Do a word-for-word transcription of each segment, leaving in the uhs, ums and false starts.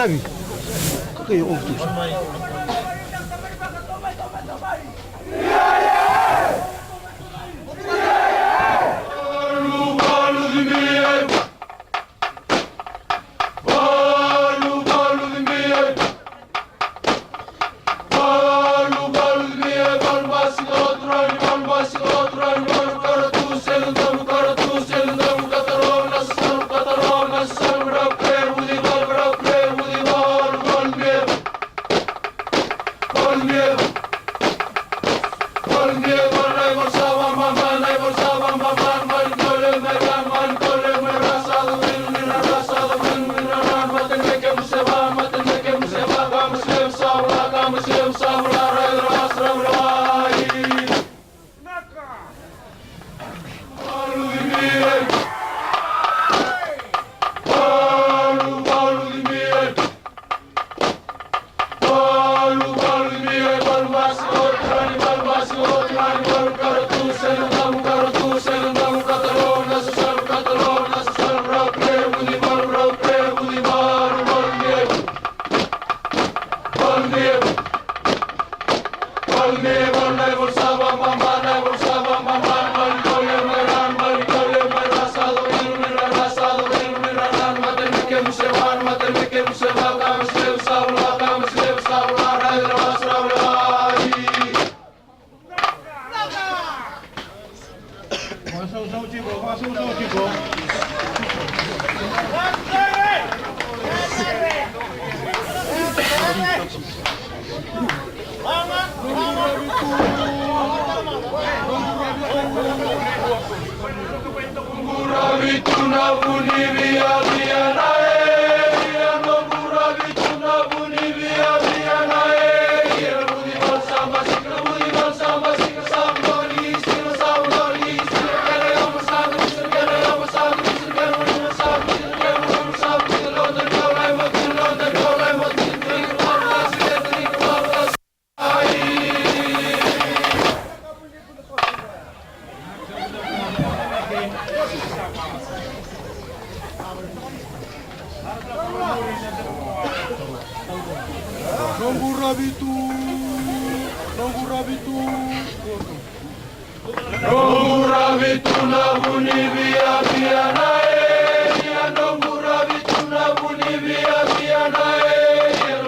Avi. Kakai o tu. Noqu ravitu, noqu ravitu. Noqu ravitu na vu ni viavia na e ia, noqu ravitu na vu ni viavia na e ia.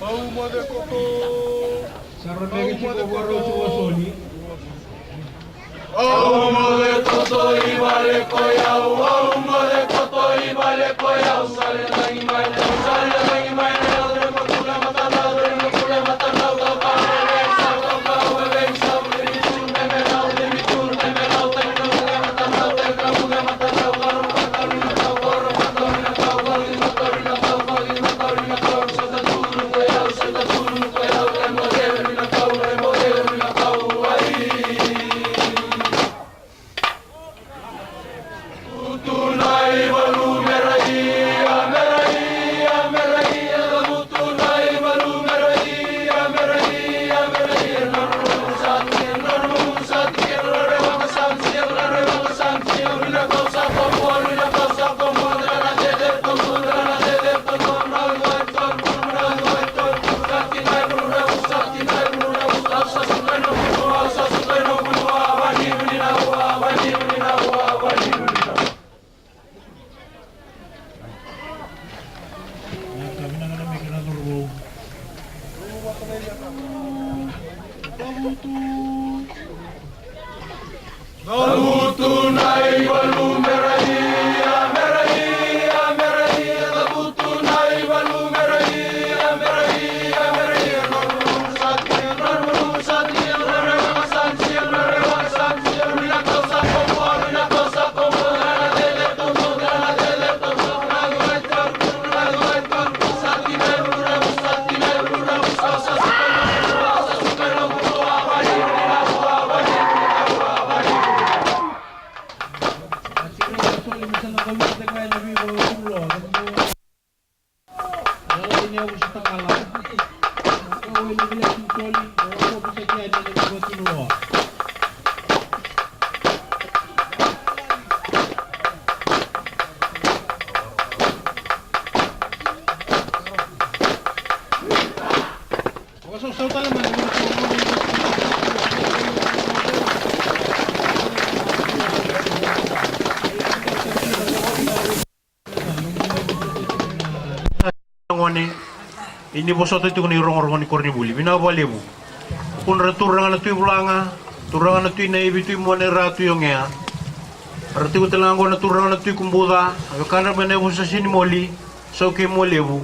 Au moce koto. Sa roteke tiko, vakarau tiko soli. Au moce koto i vale ko yau, au moce koto i vale ko yau. Sa lewe cagi mai na, sa lewe cagi mai na, Gone, ini vosota tiko ni rogorogo ni koronivuli. Vinaka vakalevu. Kudra turaga na Tui Vulaga, turaga na Tui Naivi, Tui Mone, ra Tui Ogea. Ra tiko tale ga qo na turaga na Tui Kubuca, a wekadra mai na yavusa Sinimoli, Saukei, Mualevu.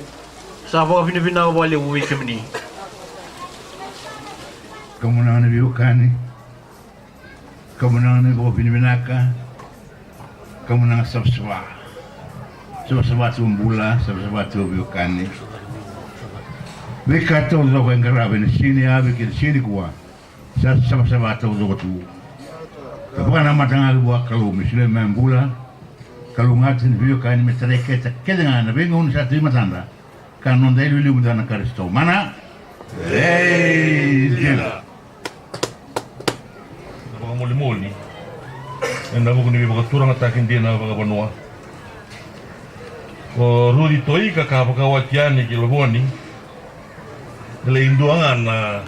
Sa vakavinavinaka vakalevu vei kemuni. Kamunaga na veiwekani. Kamunaga na vakavinavinaka. Kamunaga savasava. Savasava tu bula, savasava tu veiwekani. Veika taucoko e qarava ena siga ni yavi kei na siga nikua. Sa savasava taucoko tu. Ka vakanamata ga vua Kalou me solia mai bula. Kalougata na veiwekani me tarai keda kece ga na veigauna sa tu e matada. Ka noda iliuliu mada na Karisito. Mana. Ei, dina. Na vakamolimoli ena vuku ni veivakaturagataki dina vakavanua. Ko Ruci Toika ka vakawati yani ki Lovoni. E lai dua ga na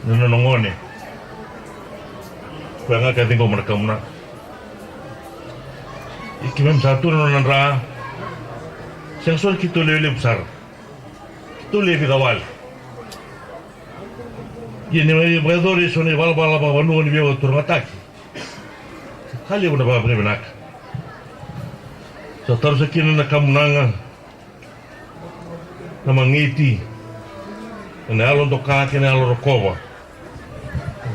na nona gone. Koya ga ka ciqoma na kamunaga. I keimami sa tu na nona dra. Sega soti keitou lewe levu sara. Keitou lewe vica wale. Ia ni mai vakayacori eso na ivalavala vakavanua ni veivakaturagataki. Sa ka levu na vakavinavinaka. Sa tarosa kina na kamunaga. Na magiti, na yalo doka kei na yalo rokova.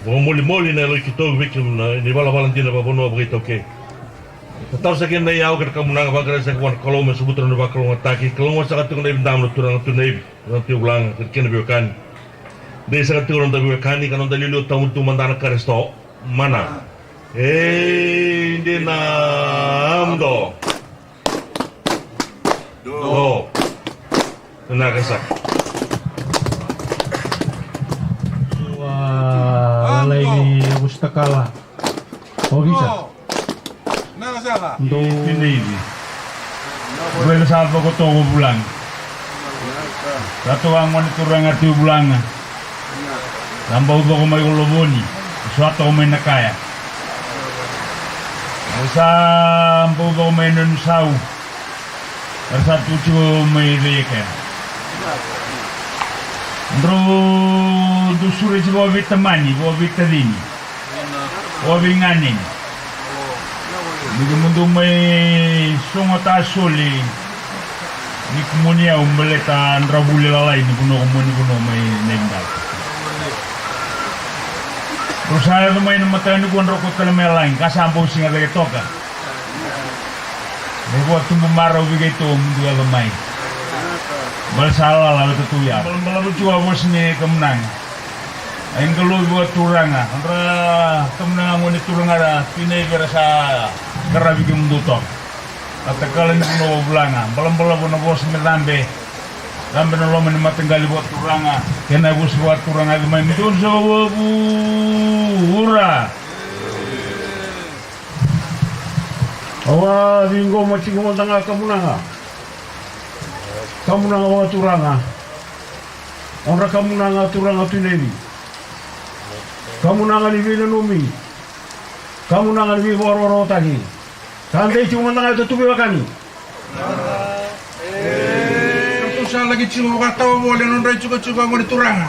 Vakamolimoli na yalo i keitou vei kemuni na ivalavala dina vakavanua vakaitaukei. Na taro saka na iyau kei na kamunaga, vakarai saka vua na Kalou me sobuta na nona vakalougatataki. Kalou saka tiko na ividamu na turaga tu na ivi, na Tui Vulaga kei na kena veiwekani. Dei saka tiko na noda veiwekani ka noda liuliu tawamudu tu mada na Karisito. Mana. Ei dina, muduo. Do. Vinaka saka. Ua, a lai ni yavusa takala. Ovisa. Vinaka saka. Do. Vinaka. Vei sa vakatoko Vulaga. Sa toka gone turaga Tui Vulaga. Sa bau coko mai ko Lovoni. Sa toka mai na kaya. Sa bau coko mai na Nusau. Era sa tu tiko mai vei kea. Drau dau sureti vakavitamani, vakavitacini, vakaveiganeni. Ni kemudou mai sogota soli ni kumuni au baleta dravuli lalai ni vanua kumuni vanua mai na ivudala. Drau sa yaco mai na mataka nikua drau kauta tale mai lagi ka sa bau siga cake toka. Me vua tubu marau vei keitou mudu yaco mai. Bale sa lala vei keitou ya. Balabala vei tua vosa ni kamunaga. Ai qalovi vua turaga. Andra kamunaga gone turaga ra tinai vera sa qaravi ke mudu toka. A takala ni vuna vua Vulaga. Balabala vua na vosa me cabe. Cabe na loma ni mataqali vua turaga. Kena vosa vua turaga yaco mai mudu sa vua vura. Au a ciqoma tiko mada ga kamunaga. Kamunaga vakaturaga. Odra kamunaga turaga Tui Naivi. Kamunaga ni veinanumi. Kamunaga ni veivakarokorokotaki. Sa dei tiko mada ga e tatuvi vakani. Ratou sa laki tiko vakatawa voli na nodra icukacuka gone turaga.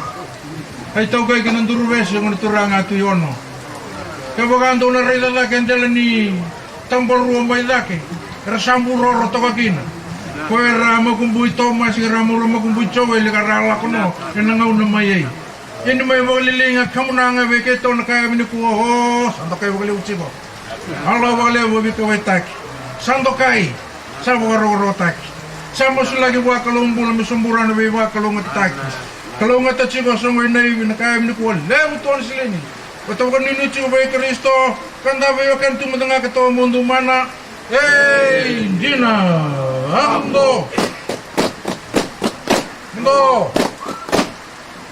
Ai taukai ki na Duruvese, gone turaga Tui Ono. Kevaka dou na raica cake e dela ni tabarua mai cake, era sa buroro toka kina. Ko era makubui Tomasi, era mura makubui Joeli, ka ra lako no ena gauna mai ai. Ia ni mai vakaliliga kamunaga vei keitou na ka yavi nikua, o, sa dokai vakalevu tiko. Alo vakalevu a veikauwaitaki. Sa dokai. Sa vakarokorokotaki. Sa masulaki vua Kalou bula me sobura na veivakalougatataki. Kalougata tiko a soqo i Naivi na ka yavi nikua, levu tu na silini. Vata vakanuinui tiko vei Karisito, ka da veiwekani tu mada ga ka tawa mudu mana. Ei, dina. Ado. Ado.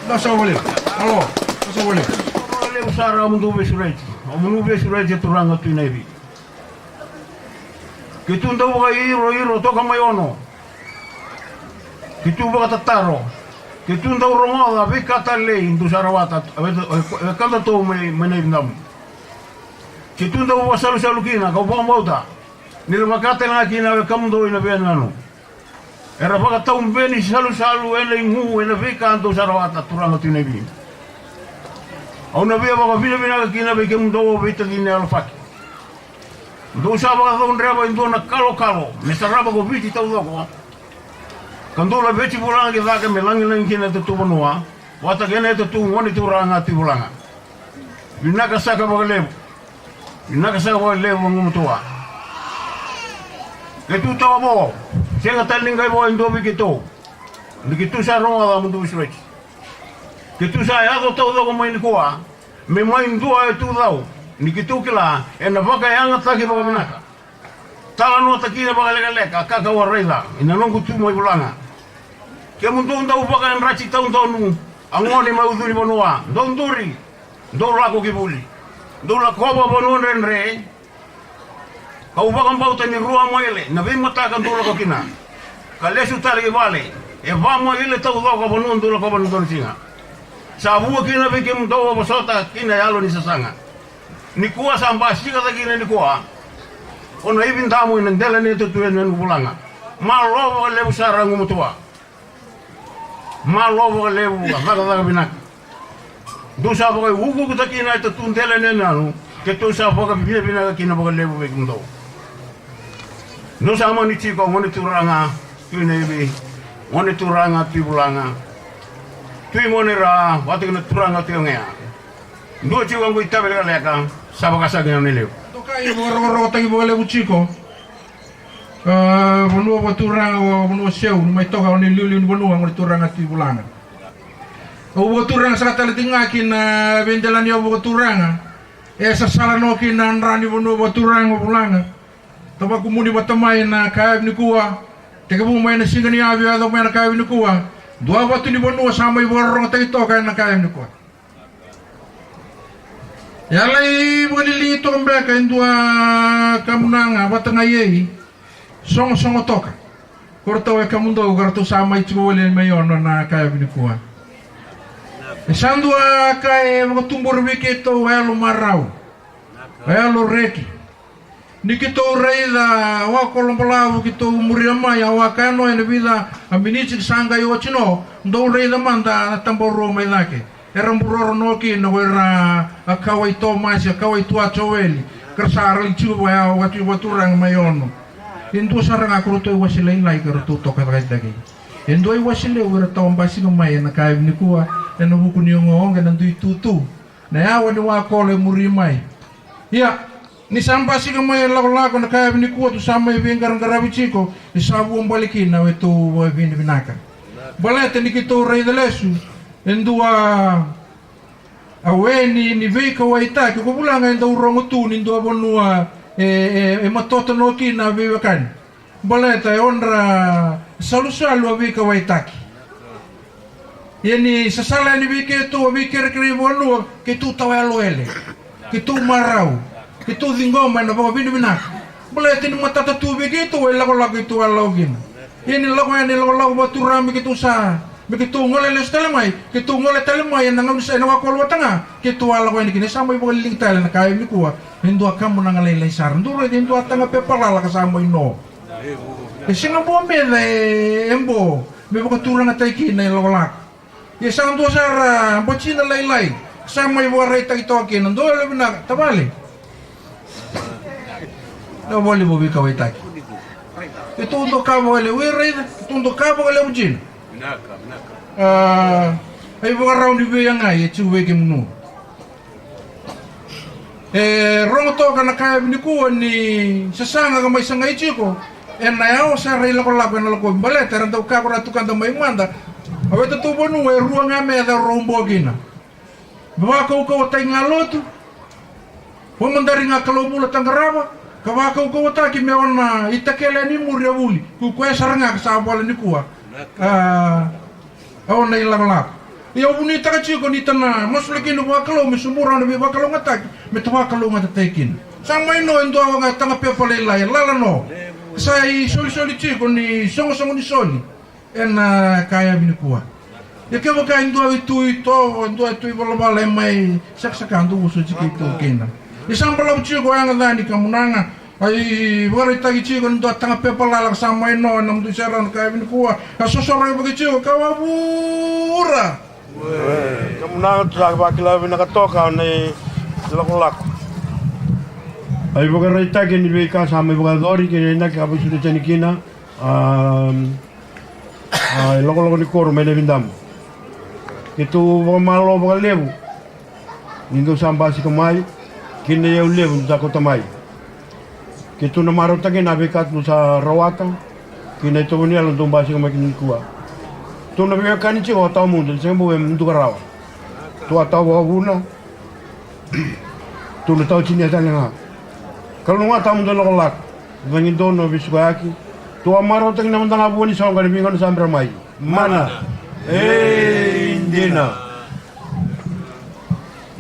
Da sa vale. Alo. Da sa vale. Levu sara a mudu veisureti. A mudu veisureti a turaga Tui Naivi. Keitou dau vakairoiro toka mai Ono. Keitou vakatataro. Keitou dau rogoca veika talei dou sa rawata, e, e, e, wekadatou mai, mai Naividamu. Keitou dau vakasalusalu kina, kau vakabauta ni ra vaka tale ga kina a wekamudou ina veiyanuyanu. Era vakataubeni salusalu ena igu ena veika dou sa rawata, turaga Tui Naivi. Au na via vakavinavinaka kina vei kemudou, veitacini yalofaki. Dou sa vakacaudreva e dua na kalokalo me sarava ko Viti taucoko, ka dou laveti vulaga ki cake me lagilagi kina e tatou vanua vata kei na e tatou gone turaga Tui Vulaga. Vinaka saka vakalevu. Vinaka saka vakalevu a gumatua. Keitou tawa vo, sega tale ni qai vo e dua vei keitou. Ni keitou sa rogoca a mudu veisureti. Keitou sa yaco taucoko mai nikua me mai dua e tu cau, ni keitou kila ena vakayagataki vakavinaka. Talanoataki na vakalekaleka ka kau a raica ina noqu tu mai Vulaga. Kemudou dau vakayadrati taudonu a gone mai ucu ni vanua, dou duri, dou lako ki vuli, dou lakova vanua dredre. Kau vakabauta ni rua maile na veimataka dou lako kina, ka lesu tale ki vale e va maile taucoko a vanua dou lakova na dua na siga. Sa vua kina vei kemudou a vosota kei na yalo ni sasaga. Nikua sa basika cake kina nikua ko Naividamu ena dela ni e tatou yanuyanu Vulaga. Malo vakalevu sara a gumatua. Malo vakalevu a cakacaka vinaka. Dou sa vakaiukuukutaki kina e tatou dela ni yanuyanu, keitou sa vakavinavinaka kina vakalevu vei kemudou. Dou sa mani tiko a gone turaga Tui Naivi, gone turaga Tui Vulaga, Tui Gone Ra vata kei na turaga Tui Yagea. Dua tiko a qu itavi lekaleka, sa vakasaka na levu. Dokai vakarokorokotaki vakalevu tiko. A, vanua vakaturaga, vanua seu, ni mai toka o ni liuliu ni vanua, gone turaga Tui Vulaga. Au vakaturaga saka tale tiko ga ki na veidelaniyavu vakaturaga. E sasala no ki na dra ni vanua vakaturaga o Vulaga. Tavakumuni vata mai na ka yavi nikua. Tekivu mai na siga ni yavi, yaco mai na ka yavi nikua. Dua vatu ni vanua sa mai vakarorogotaki toka ena ka yavi nikua. E a lai vakalili toka beka e dua kamunaga vata ga i ei. Sogosogo toka. Ko ratou e kamudou ka ratou sa mai tiko wale mai Ono na ka yavi nikua. E sa dua ka e vakatubura vei keitou a yalo marau, a yalo reki. Ni keitou raica a wakolo balavu keitou muria mai, a waka no ena vica a miniti sa qai oti no, dou raica mada na tabarua mai cake. Era buroro no kina ko ira a kawa i Tomasi, a kawa i Tua Joeli, ka ra sa raici tiko vaya o watu i vaturaga mai Ono. E dua sara ga ko ratou i wase lailai ka ratou toka cakacakataki. E dua i wase levu era tawa basika mai ena ka yavi nikua ena vuku ni ogaoga ena dui tutu. Na yawa ni wakolo e muri mai. Ia, ni sa basika mai e lakolako na ka yavi nikua, tu sa mai veiqaraqaravi tiko, e sa vuabale kina o e tou vakavinavinaka. Baleta ni keitou raica lesu e dua a we ni, ni veikauwaitaki, ko Vulaga e dau rogo tu ni dua vanua e, e, e matota no kina a veiwekani. Baleta e odra salusalu a veikauwaitaki. Ia ni sasala yani vei keitou a veikerekere i vanua, keitou tawa yalo ele, keitou marau, keitou ciqoma ena vakavinavinaka. Baleta ni matata tu vei keitou e lakolako keitou a lako kina. Ia ni lako yani e lakolako vakaturaga me keitou sa, me keitou gole lesu tale mai, keitou gole tale mai ena gauna sa ena wakolo vata ga, keitou a lako yani kina. E sa mai vakaliligi tale na ka yavi nikua e dua kamunaga lailai sara. Dou raica e dua taga pepa lala ka sa mai no. E sega bua meca e, e bo me vakaturagataki kina e lakolako. Ia sa dua sara batina lailai sa mai vakaraitaki toka kina, dou yalo vinaka tavale. Na voli vo veikauaitaki. Keitou doka vakalevu, e raica, keitou doka vakalevu dina. A, ivakarau ni veiyagai e tiko vei kemunu. E rogo toka na ka yavi nikua ni sasaga ka mai sagai tiko ena yawa sara i lakolako ena lakovi baleta era dau kakua ra tukada mai mada. A veitatou vanua e rua ga me yaca rau bua kina. Vakaukautaki ga lotu, vamadari ga Kalou bula taqarava, ka vakaukauataki me ona itakele yani muri a vuli. Ko koya sara ga ka sa vola nikua. A, au na ilakolako. Ia au vunitaka tiko ni ta na masulaki na vakalou me subura na veivakalougatataki me ta vakalougatataki kina. Sa mai no e dua ga taga pepa lailai e lala no. Sa isolisoli tiko ni sogosogo ni soli ena ka yavi nikua. Ia kevaka e dua e tu i tovo, e dua e tu i valavala e mai sakasaka dou vosoti keitou kina. Ia sa balavu tiko e yaga ca ni kamunaga. A ivakaraitaki tiko ni dua taga pepa lala ka sa mai no ena mudu i serau na ka yavi nikua. A sosoraivaki tiko ka wavura. Kamunaga tu sa vakila vinaka toka na ilakolako. A ivakaraitaki ni veika sa mai vakayacori kei na inaki ka vakaisulu tani kina. A, a, e lakolako ni koro mai na vidamu. Keitou vakamalo vakalevu ni dou sa basika mai, kei na iyau levu dou sa kauta mai. Keitou na marautaka na veika dou sa rawata, kei na itovo ni yalo dou basika mai kina nikua. Tou na veiwekani tiko vaka tawamudu, na sega bau e muduka rawa. Tou a tawa vakavuna. Tou na tawa tinia tale ga. Kalou ga tawamudu na lakolako. Cagi donu na veisukayaki. Tou a marautaki na mada ga vua ni soqo ena veigauna sa bera mai. Mana. Ei dina.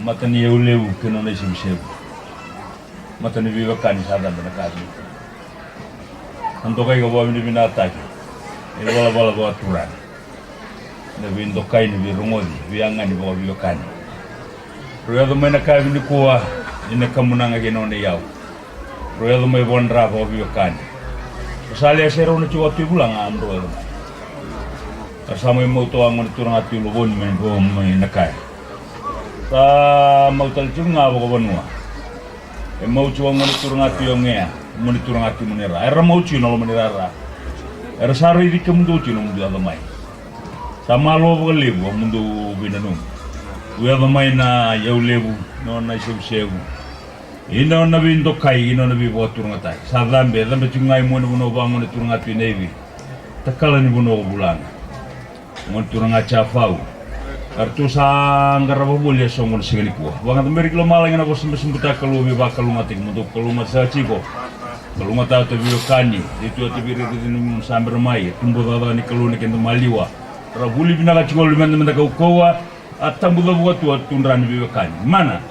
Mata ni iyau levu kei na nona isevusevu. Mata ni veiwekani sa cabe na ka vei. Na dokai ka vakavinavinakataki. E valavala vakaturaga. Na veidokai, na veirogoci, veiyagani vakaveiwekani. Rau yaco mai na ka yavi nikua, ina kamunaga kei na nona iyau. Rau yaco mai vakadra vakaveiwekani. Rau sa lewe se rau na tiko a Tui Vulaga a drau yaco mai. Rau sa mai mau toka a gone turaga Tui Lovoni mai, mai na kaya. Sa mau tale tiko ga vakavanua. E mau tiko a gone turaga Tui Ogea, gone turaga Tui Monira. Era mau tiko na loma ni rara. Era sa raici kemudou tiko na mudu yaco mai. Sa malo vakalevu a mudu veinanumi. Dou yaco mai na iyau levu, nona isevusevu. Ina nona veidokai, ina nona veivakaturagataki. Sa cabe, cabe tiko ga i mua ni vanua vagone turaga Tui Naivi. Takala ni vanua ko Vulaga. Gone turaga Jafau. Eratou sa qarava voli e soqo na siga nikua. Vakacaberi ki lomalagi na vosa me subutaka Kalou, veivakalougatataki mo dou kalougata saka tiko. Kalougata o ta veiwekani, dei tu o ta veiraici ni mo sa bera mai, e tubu cakacaka ni Kalou na keda maliwa. Ra vuli vinaka tiko luveda meda kaukauwa, a tabu cavuka tu a tudra ni veiwekani. Mana.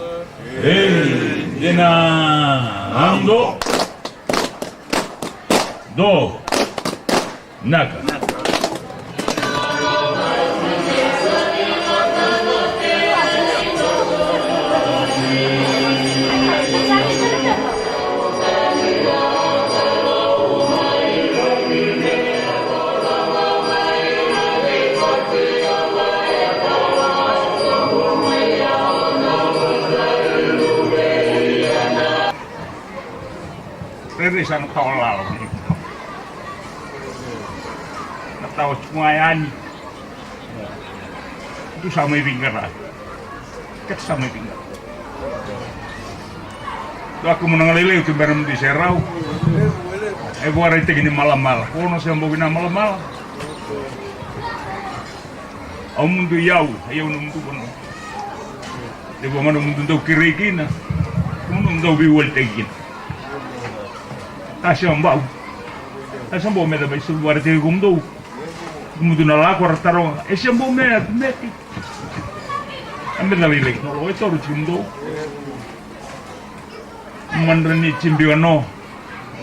Ei, dina, audo. Do. Naka. Rairai sa na tawa lala. Na tawa tiko ga yani. Dou sa mai veiqara. Keitou sa mai veiqara. Dua ka mo na galelei tu bera mo dui serau. E vakaraitaki ni malamala. Ko na se bau kina malamala. Au mudu iyau, iyau na mudu vanua. Levu ga na mudu dau kerei kina. Mudu dau veiwalitaki kina. Ka se bau. Ka se bau me da mai se vakaraitaki ko mudu. Mudu na lako ra taroga. E se bau me, me. A me da veiweki. No, e toro tiko mudu. Madra ni tibiwa no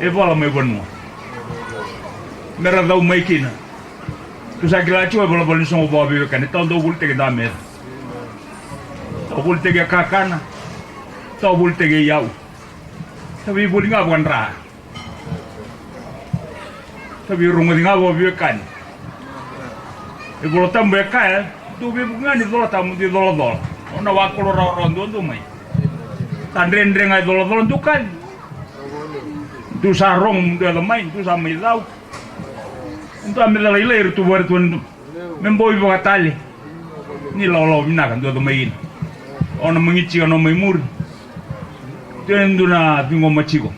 e vala mai vanua me ra cau mai kina. Tu sa kila tiko e valavala ni sogo vakaveiwekani, tau dau volitaki da mera. Tau volitaki a kakana. Tau volitaki a iyau. Tau veivoli ga vakadra. Tau veirogoci ga vakaveiwekani. E Vola Tabu e kaya, Dou veivuke ga ni cola tabu, dou colacola. O na wakolo rawarawa duadua mai. Sa dredre ga e colacola, dou kaci. Dou sa rogo, dou yaco mai, dou sa mai cau. Dou a meca lailai, iratou vaka iratou na dou. Me bau ivakatale. Ni lawalawa vinaka, dou yaco mai ina. O na magiti, o na mai muri. Dou na ciqoma tiko.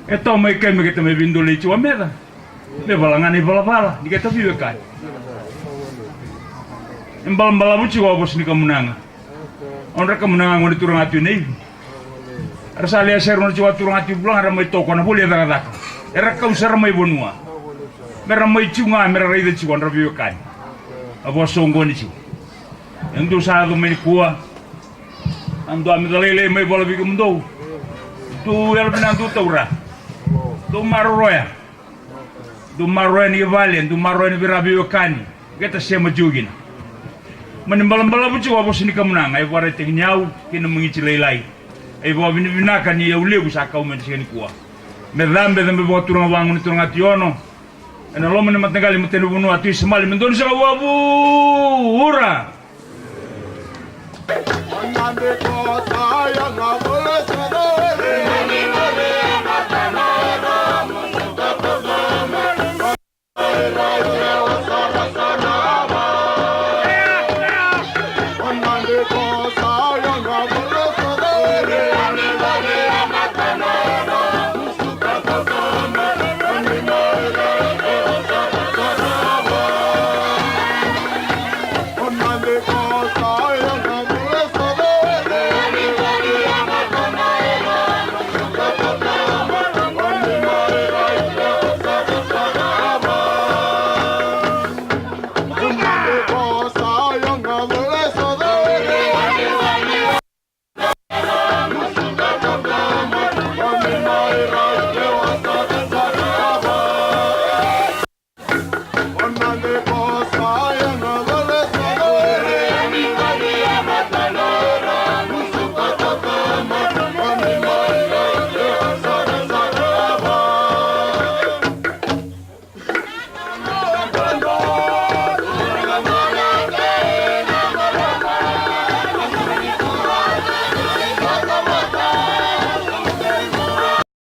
E tau mai kai me keta mai veidolei tiko a meca. Me vala ga na ivalavala ni keta veiwekani. E balabalavu tiko a vosa ni kamunaga. Odra kamunaga gone turaga tu e na ivi. Era sa lewe sere gone tiko a turaga tu vulaga, era mai tokona voli e cakacaka. Era kau sara mai vanua. Me ra mai tiko ga, me ra raica tiko odra veiwekani. A vosa oqo ni tiko. E dou sa yaco mai nikua. A dou a meca lailai mai vola vei kemudou. Dou yalovinaka, dou taura. Dou maroroya. Dou maroroya ni vale, dou maroroya ni vei ira veiwekani. Keta sema tiko kina. Mani balabalavu tiko a vosa ni kamunaga, e vakaraitaki ni yau kei na magiti lailai. E vakavinavinaka ni yau levu sa kau mai na siga nikua. Me cabe, cabe vakaturaga vagone turaga Tui Ono. Ena loma ni mataqali matanivanua Tui Samali, me donu saka vavura.